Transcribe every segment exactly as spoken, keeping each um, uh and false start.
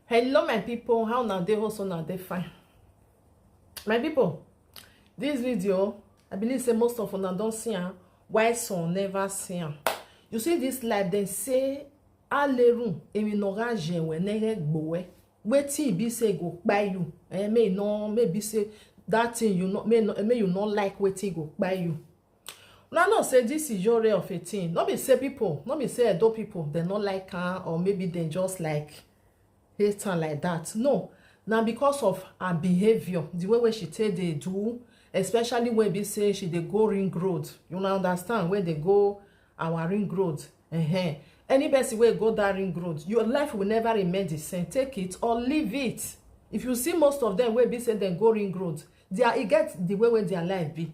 Hello my people, how una dey? Hope una dey fine. My people, this video, I believe say most of una don see am, why some never see am. You see this life, dem say alerun emi no ga jewe nere gbowe. Wetin e be say go kpai you? Eh, may no, maybe say that thing you no, may no, may you no like wetin go kpai you. Una know say this is your ray of a thing. No be say people, no be say Edo people, they no like am, or maybe they just like hate am like that. No, na because of her behavior, the way wey she take dey do, especially when e be say she dey go Ring Road. You know, understand, when they go our Ring Road. Uh-huh. Any person wey go that Ring Road, your life will never remain the same. Take it or leave it. If you see most of them wey be say dem go Ring Road, they are, e get the way wey their life be.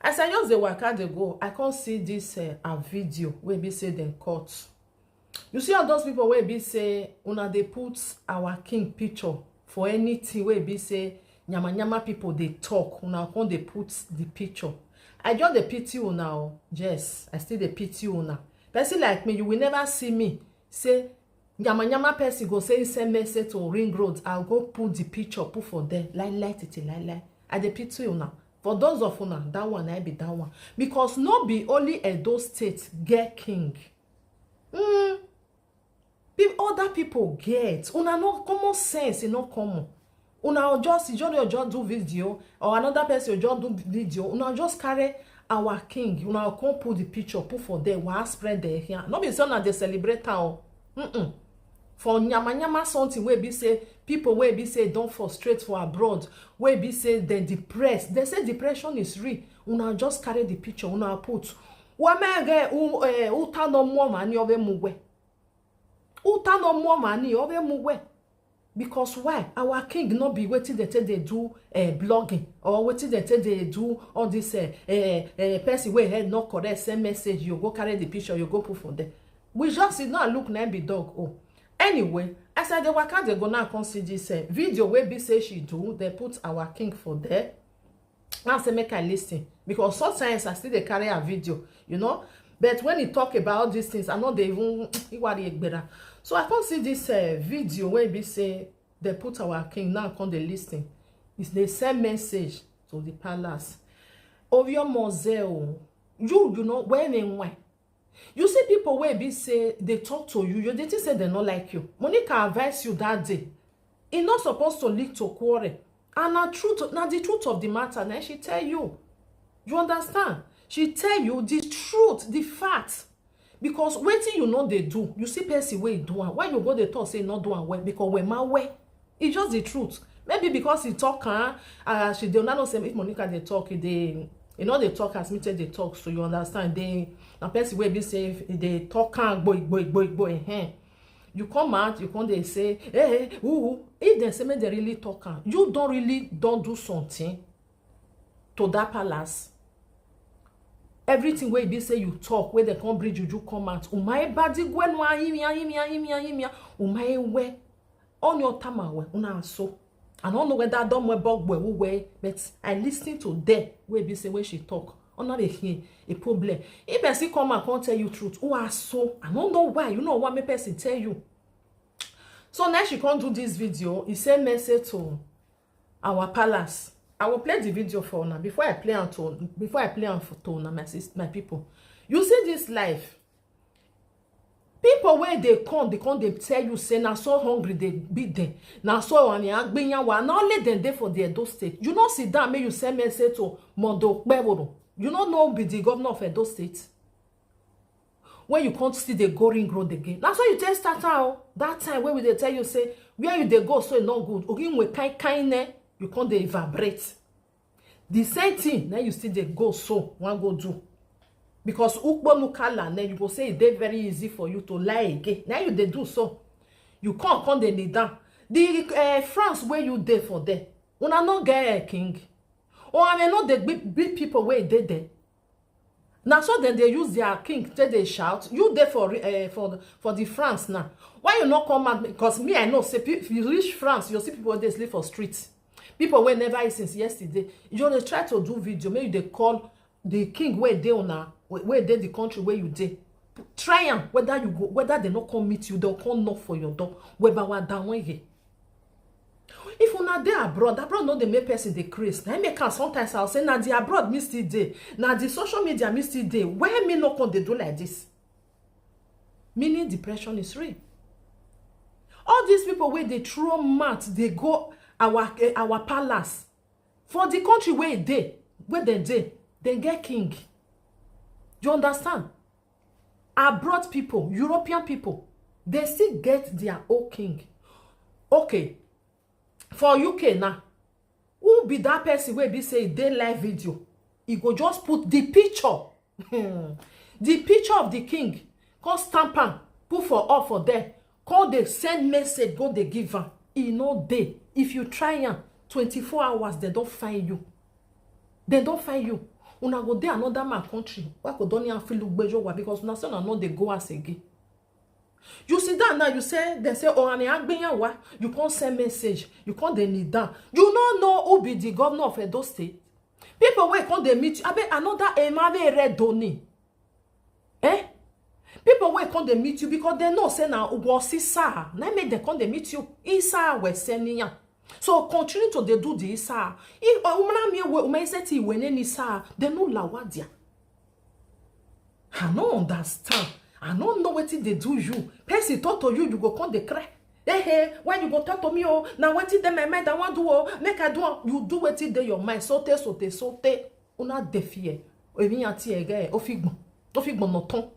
As I just dey waka dey go, I come see this uh, her video wey be say dem cut. You see all those people wey be say una dey put our king picture for anything wey be say nyama nyama people dey talk, una come dey put the picture. I just dey pity una o. Yes, I still dey pity una. Person like me, you will never see me say nyama nyama person go say send message to Ring Road, I'll go put the picture, put for there. Lie lie tete lie lie. I dey pity una. For those of una, that one I be that one. Because no be only Edo State get king. Mm. Pe- other people get. Una no common sense, e no common. Una just, you just, you just do video, or another person just do video. Una just carry our king. Una come put the picture, put for there. Why spread the here? No be so una dey celebrate am o. Mm-mm. For nyama nyama something wey be say people wey be say don frustrate for abroad, wey be say dem depressed. Dem say depression is real. Una just carry the picture, una put. Wamege u eh, uta no more money of a muwe. Uta no more money of a muwe. Because why? Our king no be wetin dem take dey do uh, blogging, or wetin dem take dey do all this uh, uh, uh, person wey head no correct, send message, you go carry the picture, you go put for there. We just sit down and look na be dog. Oh, anyway, as I dey waka dey go now, come see this uh, video wey be say she do, they put our king for there. Now say make I listen, because sometimes I still dey carry her video, you know. But when he talk about these things, I no dey even iwari egbera. So I come see this uh, video wey be say they put our king, now come dey listen. Is they send message to the palace. Ovio Moseo, you you know when and why? You see people wey be say they talk to you, you dey think say they no like you. Monica advise you that day. E no suppose to lead to quarrel. And na truth, na the truth of the matter na she tell you. You understand? She tell you the truth, the fact. Because wetin you no dey do, you see person wey do am. Why you go dey talk say no do am well? Because we ma well. E just the truth. Maybe because he talk am, uh, she dey una know say if Monica dey talk, e dey e no dey talk as me take dey talk, so you understand. Dey na person wey be say if e dey talk am gbo gbo gbo gbo, eh. You come out, you come dey say, hey, hey, who, who? If dem say make dem really talk am, you don really don do something to that palace. Everything wey e be say you talk, wey dem come bring juju come out, umae badi gwenu ahimia ahimia ahimia ahimia, umae we onye otama we una so. I don't know whether I don we bog we who we, but I listen to them wey be say when she talk. Ona dey hear a problem. If person come and come tell you truth, who are so? I don't know why. You know what make person tell you. So now she come do this video. He send message to our palace. I will play the video for una before I play am to before I play am for to una, my sis, my people. You see this life, people wey dey come, dey come dey tell you say na so hungry dey beat them, na so oni agbiyanwa, na only dem dey for the Edo State. You no sit down make you send message to Mondo Kpeworo. You no know be the governor of Edo State. When you come still dey go Ring Road again, na so you take start am o. That time wey we dey tell you say where you dey go so e no good, oginwe kind kind ne, you come dey vibrate. The same thing na you still dey go so wan go do. Because ukponu kala, then you go say e dey very easy for you to lie again. Na you dey do so. You come come dey kneel down. The uh, France wey you dey for there, una no get a king. Or I mean, no dey beat people wey dey there. Na so dem dey use their king take dey shout. You dey for uh, for for the France now. Why you no come out? Because me, I know say if you reach France, you see people dey sleep for street. People wey never eat since yesterday. You dey try to do video, make you dey call the king wey dey una, wey dey the country wey you dey. Try am whether you go, whether they no come meet you, they'll come knock for your door. Webawa down when you Una dey abroad, abroad no dey make person dey craze. Na im make am sometimes I say na the abroad me still dey, na the social media me still dey. Why me no come dey do like this? Meaning depression is real. All these people wey dey throw mat dey go our eh, our palace for the country wey e dey, wey dem dey, dem get king. You understand? Abroad people, European people, they still get their own king. Okay, for U K now, who be that person wey be say e dey live video? E go just put the picture, the picture of the king, come stamp am, put for up for there, come dey send message, go dey give am. E no dey. If you try am, twenty-four hours, dem don find you. Dem don find you. Una go dey another man country. Why go don am feel gbejo wa? Because una say una no dey go house again. You sit down now, you say, dem say, "Oh, and agbeyan wa." You come send message. You come dey kneel down. You no know who be the governor of Edo State? People wey come dey meet you, abeg, another Emma wey red doni. Eh? People wey come dey meet you because dem know say na worse isa. Na make dem come dey meet you. Isa we seniya. So continue to dey do the isa. If umra mi we umra isa ti we ne ni isa, dem no lawadia. I no understand. I no know wetin dey do you. Person talk to you, you go come dey cry. Hey, hey, why you go talk to me? Oh, na wetin dey my mind I wan do. Oh, make I do am. You do wetin dey your mind. Sote, sote, sote. Una dey fear. Emi ati ege ofigbon. Ofigbon no ton.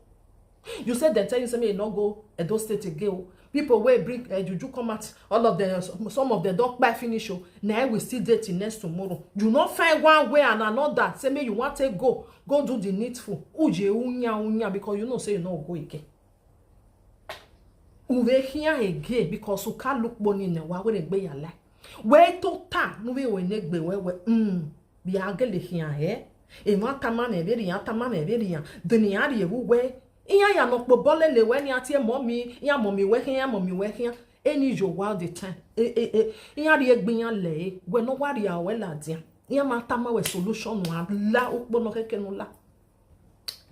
You said dem tell you say make you no go Edo State again. Oh. People wey bring uh, juju come out, all of them, some of them don kpai finish. Oh. Na we still dey till next tomorrow. You no find one way and another. Say make you wan take go, go do the needful. Uje unya unya because you know say you no go again. Uwe here again because uka look boni ne wa were gbe yala. We to ta nu we we ne gbe we we. Mm. Bi agele here he. E ma ta ma me be ri ta ma me be ri. Dunia ri ewu we. Iya ya no po bole le we ni ati e mommy, iya mommy we here, mommy we here. Any your while the time. Eh eh eh. Iya ri egbiyan le. We no worry awe la dia. Iya ma ta ma we solution wa la upo no keke no la.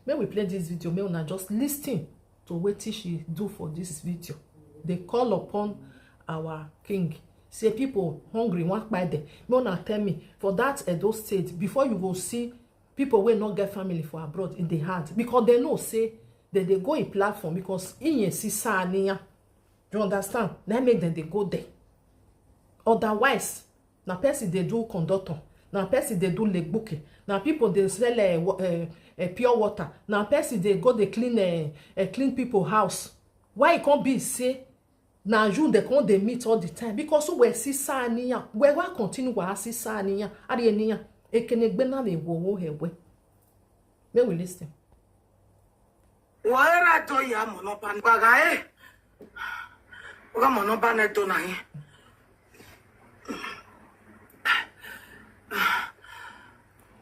Make we play this video, make una just listen to wetin she do for this video. Dey call upon our king. Say people hungry, wan kpai dem. Make una tell me, for that Edo State, before you go see people wey no get family for abroad, e dey hard because dem know say dem dey go a platform because iyen si sa niyan. You understand? Na make dem dey go there. Otherwise, na person dey do conductor, na person dey do legbuke, na people dey sell uh, uh, uh, pure water, na person dey go dey clean uh, uh, clean people house. Why e come be say na you dey come dey meet all the time? Because we see saniya, we wa continue wa see saniya, ari eniya, ekene gbe na le wo wo hewe. May we listen. Whatever do ya mono pan baga eh. Oga mono ban e do na eh.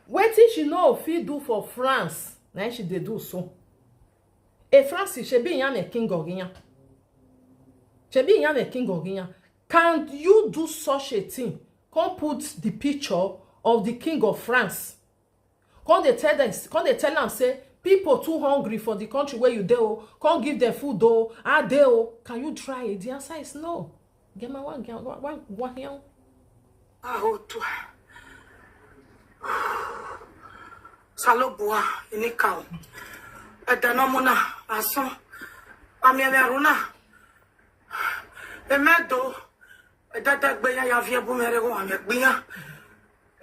Wetin she no fit do for France, na she dey do so. E France, shebi yan e king ogiyan. Shebi yan e king ogiyan. Can you do such a thing? Come put the picture of the king of France. Come dey tell them, come dey tell am say people too hungry for the country where you dey. Oh, come give them food. Oh, are they? Oh, can you try it? The answer is no. Get my one, get one, one, one here. Ahotua. Salobua inikao. Edanomuna aso. Amiamiaruna. Emedo. Edada gbe ya ya vie bu mere go ame gbiya.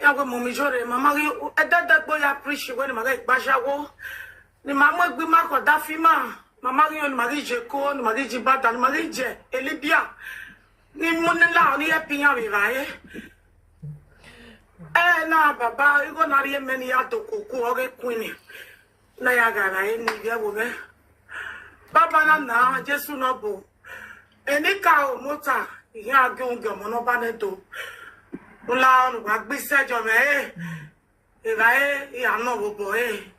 Ya we mo mi jore mama ri edada gbo ya preach we ni ma ga igbajawo. Ni ma mo gbi ma ko da fi ma. Mama ri ni ma ri je ko, ni ma ri ji bada, ni ma ri je elibia. Ni mo ni la ni ya pinya wi ra e. Eh na baba, igo na ri eme ni ya to kuku oge queen. Na ya gara e ni ya wo me. Baba na na Jesu no bo. Enika o mota ihe age oge ọmọ n'ọba nedo. Nla ọnụ gwa gbise jọ me e. Eva e ya no wo bo e.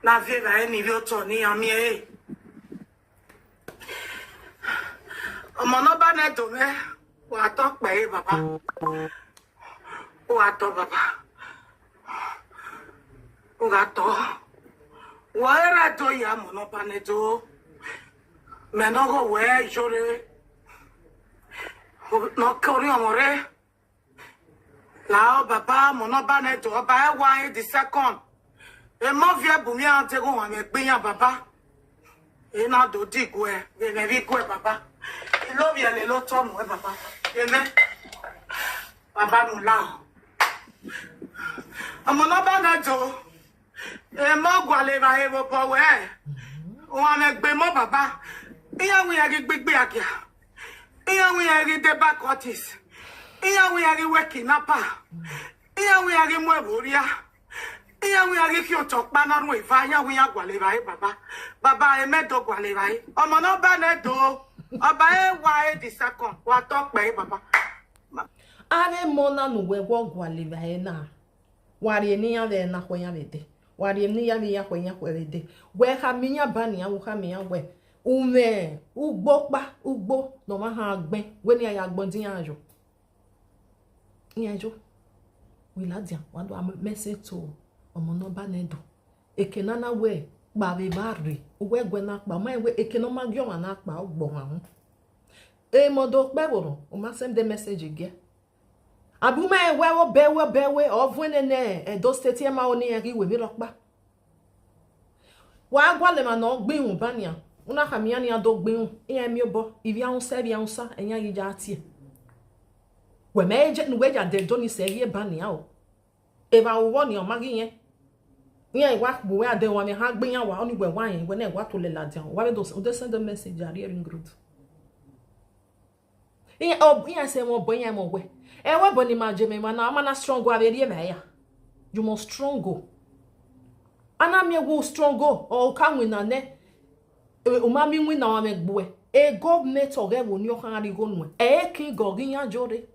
Na vie eva e ni vi oto ni ami e. Ọmọ n'ọba nedo me. Wa to pe e baba. Wa to baba. Wa to. Wa era do ya ọmọ n'ọba nedo. Me no go we jore. No kori ọmọ re. Lao baba, mono ba ne to, oba e wa e the second. E mo vie bu mi an te go wa me gbe yan baba. E na do di gwe, e me bi gwe baba. E lo bi e le lo to mu e baba. E me. Baba nu lao. Omo no ba na jo. E mo gwa le ba e bo bo we. O wa me gbe mo baba. Iya wi ya gi gbigbi akia. Iya wi ya gi de back artist. Iya wi ya gi we kidnapper. Iya wi ya gi mo e bo ria. Iya wi ya gi ki o to pa na ru e va. Iya wi ya gwa le ba e baba. Baba e me do gwa le ba e. Omo no ba ne do. Oba e wa e the second. Wa to pe e baba. Ave mona nu we wo gwa le ba e na. Wa ri ni ya ve na ko ya ve de. Wa ri ni ya ve ya ko ya ko ve de. We ha mi ya ba ni ya, wo ha mi ya we. Ume, ugbo pa, ugbo, no ma ha gbe. We ni ya gbo din ya jo. Ya jo. We la dia, wa do am message to. Omo no ba ne do. Eke na na we, pa ve ba ri. We gwe na pa, ma we eke no ma gyo ma na pa, o gbo ma hu. E mo do pe wo no, o ma send the message again. Abu ma e we wo be wo be we, o vu ne ne, e do state e ma o ni e ri we mi lo pa. Wa gwa le ma no gbin un ba ni a. Una ka mi ani a do gbin un. E mi obo, ivi a un se, ivi a un sa, e nya yi ja ti. We me e je, nu we ja de do ni se ye ba ni a o. E va wo ni o ma gi yen. Yen wa bu we a de wa me ha gbin ya wa, oni we wa yen, we ne wa to le la dia. Wa we do, o de send the message a ri e ring road. Iya o, iya se mo bo iya mo we. E we bo ni ma je me ma na ma na strong wa be ri e ba ya. You must strong o. Ana mi e wo strong o, o ka wi na ne. E, o ma mi wi na wa me gbu e. E government o ge wo ni o ka ri go nu e. E ki go gi ya jo re.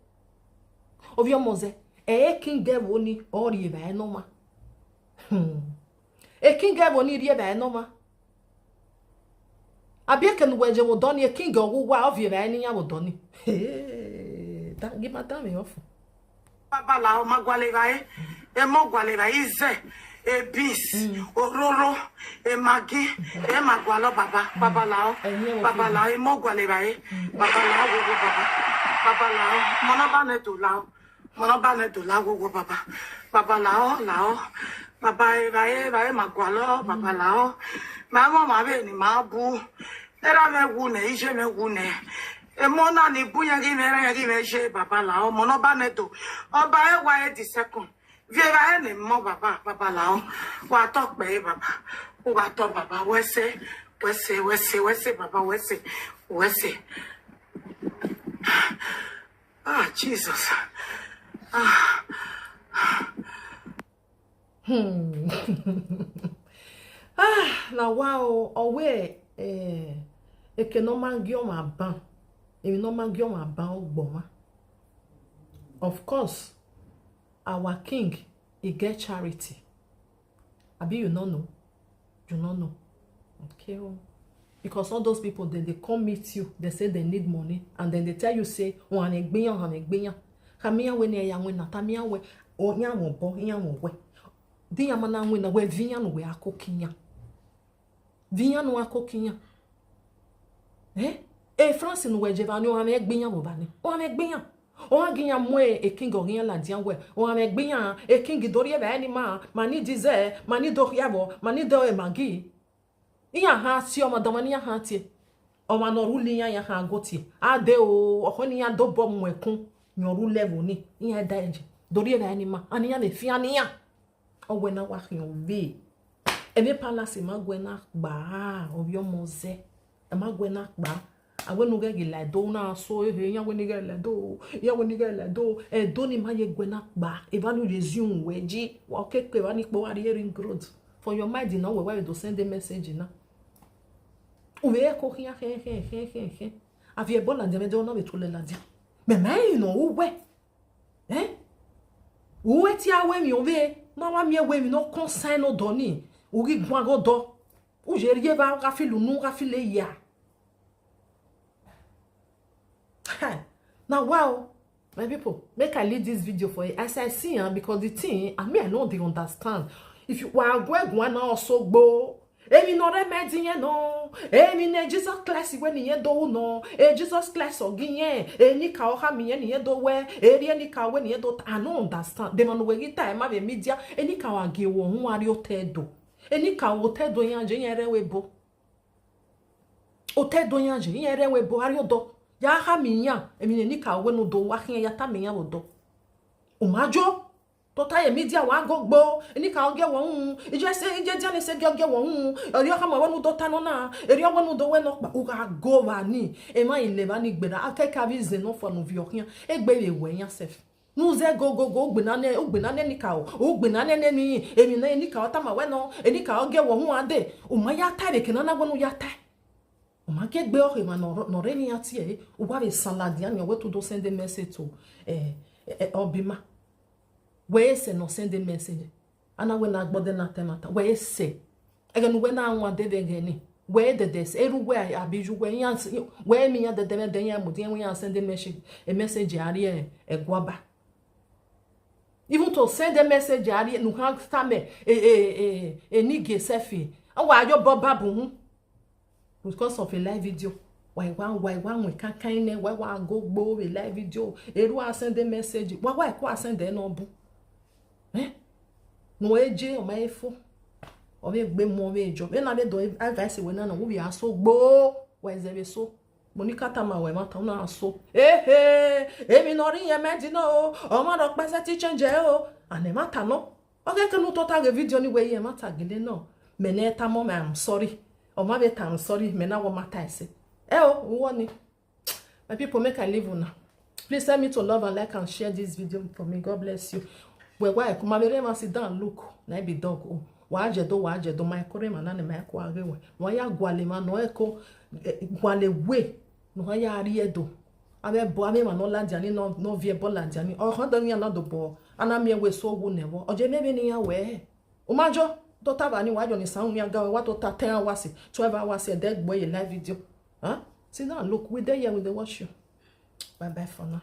Ovio moze. E ki ge wo ni o ri e ba e no ma. Hmm. E ki ge wo ni ri e ba e no ma. Abi eke nu we je wo do ni e ki ge wo wa o vi e ba e ni ya wo do ni. Hey, da, gi ma da mi ofu. Baba la o ma gwa le ba e. E mo gwa le ba e ze. E beans, ororo, e maggi, e ma gwa lo baba. Baba la o. Baba la o, e mo gwa le ba e. Baba la o, wo wo baba. Baba la o, mo no ba ne do la o. Mo no ba ne do la wo wo baba. Baba la o, la o. Baba e ba e, ba e ma gwa lo, baba la o. Ma mo ma be ni ma bu. Era me wu ne, ije me wu ne. E mo na ni bu ya gi me ra ya gi me je baba la o. Mo no ba ne do. Oba e wa e the second. Vie ra e ne mo baba, baba la o. Wa to pe e baba. Wa to baba, we se, we se, we se, we se, baba, we se, we se. Ah, Jesus. Ah. Hmm. Ah, na wa o, owe, eh, eke no ma gi o ma ban. Emi no ma gi o ma ban o gbo ma. Of course, our king, he get charity. Abi you no know? You no know. Okay o. Because all those people, then they come meet you, they say they need money, and then they tell you say, "Oh, I'm a gbiyan, I'm a gbiyan." Kamiya we ni ya we na, tamiya we, o ya wo bo, ya wo we. Di ya mana we na we viyan we akokiyan. Viyan no akokiyan. Eh? E France no we je ba ni, "Oh, I'm a gbiyan wo ba ni." "Oh, I'm a gbiyan." O ha gi ya mo e, e king o gi ya la dia we. "Oh, I'm a gbiyan." E king do ri e ba e ni ma, ma ni dize, ma ni do ya bo, ma ni do e maggi. Iya ha ti o ma da ma ni ya ha ti. O ma no ru li ya ya ha go ti. A de o, o ko ni ya do bo mo e kun. Nyo ru level ni. Iya da eje. Do ri e ba e ni ma. Ani ya le fi ani ya. O we na wa hin o ve. E me palace ma gwe na gba. O yo mo ze. E ma gwe na gba. Awe nu ge gi la do na so, eh, eh, ya we ni ge la do, ya we ni ge la do. E do ni ma ye gwe na gba. E ba nu ye ziun we ji. Wa ke ke ba ni po wa ri ring road. For your mind, you know, we wa do send a message na. U ve ko hin hin hin hin hin hin. Avi e bo la de me do na ve to le la di. Me me no u we. Eh? U we ti a we mi o ve. Na wa mi e we mi no concern no do ni. U gi gwa go do. U je ri e ba ka fi lu nu ka fi le ya. Now, wow, my people, make I leave this video for you. As I see, huh, because the thing, I mean, I know they understand. If you wa gwe gwa na Osogbo, Emi no remedy yen no. Emi ne Jesus Christ we ni yen do no. E Jesus Christ ogi yen. E nika oha mi yen ni yen do we. E ri e nika we ni yen do. I no understand. The man we gita e ma be media. E nika wa gi wo hu ari otedo. E nika otedo yan je yen re we bo. Otedo yan je yen re we bo ari odo. Ya ha mi yan. Emi ne nika we no do wa hin ya ta mi yan wo do. Umajo. Tota ye media wa go gbo. Eni ka oge wo hun. Ije se ije dia ne se ge oge wo hun. Eri o ka ma wenu do ta no na. Eri o wenu do we no pa. U ga go wa ni. E ma ile ba ni gbera. Ake ka bi ze no fo no vi okian. E gbe ye we yan sef. Nu ze go go go gbe na ne, u gbe na ne ni ka o. U gbe na ne ne ni. Emi na ni ka o ta ma we no. Eni ka oge wo hun ade. U ma ya ta re ke na na wenu ya ta. O ma ke gbe ohe ma no no re ni ati e. U wa be san la dia ni we to do send a message to eh eh Obima. We se no send a message. Ana we na gbode na temata. We se. Ege nu we na anwa de de geni. We de de se eru we abi ju we yan we mi yan de de de yan mu de we yan send a message. A message ari e e gwaba. Even to send a message ari nu ha sta me e e e e ni ge sefi. Awa yo bo babu hun. Because of a live video. Why one why one we can kind why one go gbo a live video. Eru a send a message. Why why ko a send e no bu. Eh? No eje o ma efo. O be gbe mo be jo. Me na be do advice we na na we are so gbo. Why is there so? Monica Tama we ma ta na so. Eh eh. Emi no ri yen me di no o. O ma ro pe se ti change e o. And e ma ta no. Oge ke nu tota ge video ni we ye ma ta gele no. Me ne ta mo me I'm sorry. O ma be ta I'm sorry. Me na wo ma ta ese. E o, wo ni. My people, make I leave una. Please help me to love and like and share this video for me. God bless you. Well, why? Kuma mere ma sit down look. Na be dog. Oh, wa je do, wa je do. My kore ma na ne my ko age we. No ya gwale ma no e ko gwale we. No ya ri e do. Ame bo ame ma no la jani no no vie bo la jani. O ho do nya na do bo. Ana mi e we so wu ne wo. Oje me be ni ya we. Umajo, daughter ba ni wa jo ni san mi aga wa to ta ten hours, twelve hours e de gbo ye live video. Huh? Sit down, look, we dey here, we dey watch you. Bye bye for now.